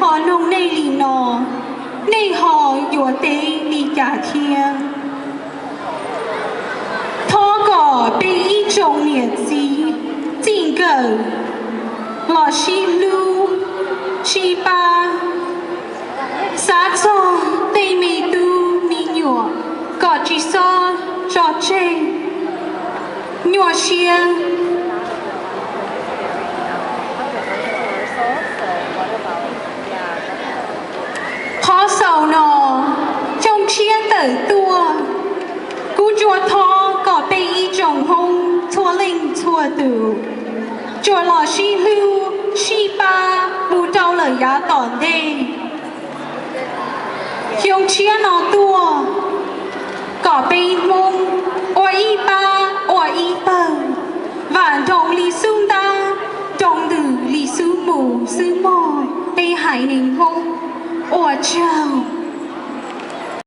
Ho noog nej li no, nej ho yuav teb li cas thiab? Thov kom peb ib tsoom niam txiv txij nkawm los sib hlub sib pab, xav txog tej me tub me nyuam kom tsis txhob tso tseg. Nyuaj siab. Qhov xaus no, xyoo tshiab tawm tuaj, kuv tsuas thov kom peb ib tsoom Hmoob txhua leej txhua tus tsuas los sib hlub sib pab mus rau lawm yav tom ntej. Xyoo tshiab no tuaj, kom peb Hmoob ua ib pab ua ib pawg, vam nroos li xub ntab, nroo ntws li xub mus xwb mog. Peb haiv neeg Hmoob ua tsaug.